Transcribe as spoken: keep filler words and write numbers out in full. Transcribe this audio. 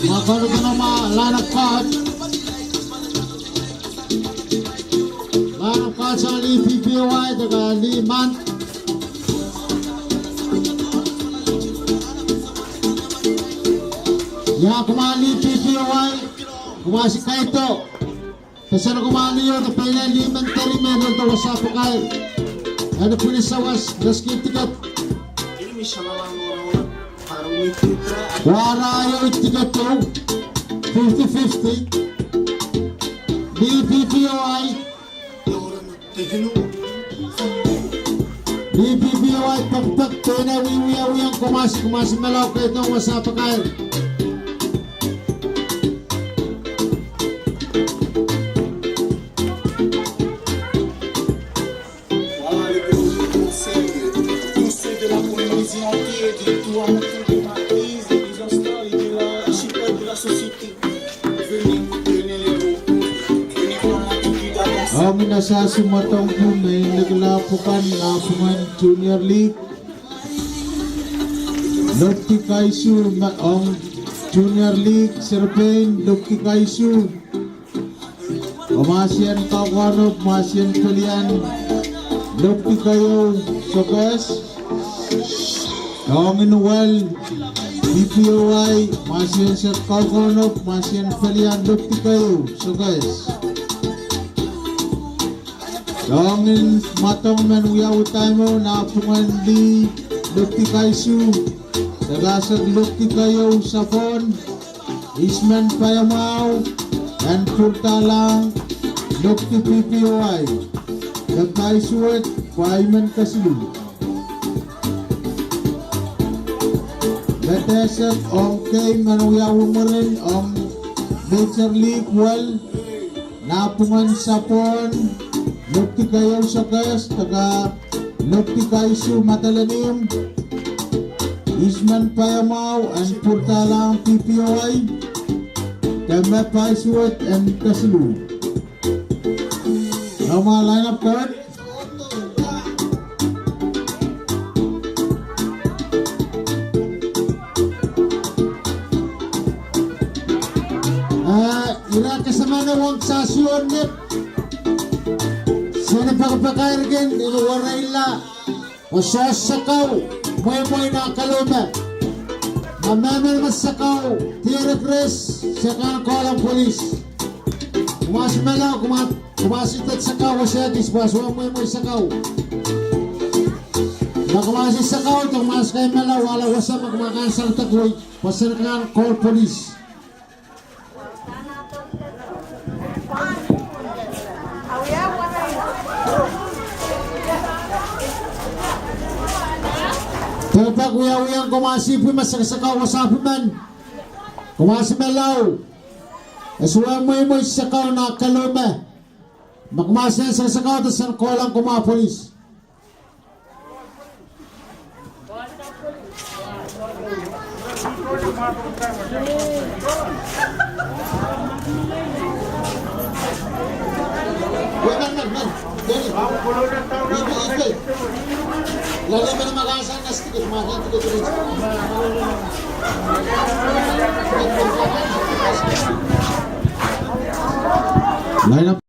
Ma komw kin ong ma line of guard. Line of guard sang lih P P O I, de ka lih month. Ia kumwa lih P P O I, kumwa si kaido. Pesen kumwa lih o de pein lih men teri me lel de wasa pakair. Eri pwili sawas, rescue ticket. Wahra ieu ticket o, fifty fifty. Lih P P O I. Lih P P O I pekpek, pein wiwiawi ong kumwa si, kumwa si melahr kaido wasa pakair. Voilà, le bureau du conseil, tous ceux de la Polynésie entière, de Tuamotu, de Marquise, de Disaster, et de l'archipel de la société. Venez, prenez les locaux, venez prendre l'attitude à. Ong ni sasi mwadong pwuhn me likila pwukan nah pwungen Junior League. Lopdi Kaisu, ma-, ong Junior League, Sir Payne, Lopdi Kaisu. Komwasien Kaukaunop, mwasien Pelian, Lopdi Kaiu, Sokehs. Ong ni well, P P O I, mwasien Sir Kaukaunop, mwasien Pelian, Lopdi Kaiu, Sokehs. Ong ni mwadong men wiawi time o, nah pwungen lih, Lopdi Kaisu, de ka Sir Lopdi Kaiu, Sapon, Ismen Paiamwahu, en pwurdahlahng Lopdi P P O I. De paisuwed, pwe I men kesiluh. Medesek ong kei men wiawi mwurin ong Major League well, nah pwungen Sapon, Lopdi Kaiu, Sokehs, de ka Lopdi Kaisu, Madolenihmw, Ismen Paiamwahu, en pwurdahlahng P P O I, de me paisuwed en kesiluh. Ong ma line of guard. Ah, ira kesempwal ong sasi oh nep. Sene pekipekairkin, ira wareila. Pwe soh sakau, mweimwei nah kaluhme. Ma mehmen me sakau, diarek res, se kan kohla polis. Kumwa si melahr, kumwa, kumwa si tet sakau, wasa kis, pwe soh mweimwei sakau. Ma kumwa si sakau, de kumwa si kei melahr, wala wasa me kumwa kan sang tekoi, pwe se kan kohl polis. Pekipek wiawi ong kumwa si pwihn me sakasakau wasa pwumen. Kumwa si melahr. E soh mweimwei sakau nah kaluhme. Ma kumwa sen sakasakau de sen kohla kumwa polis. Line up.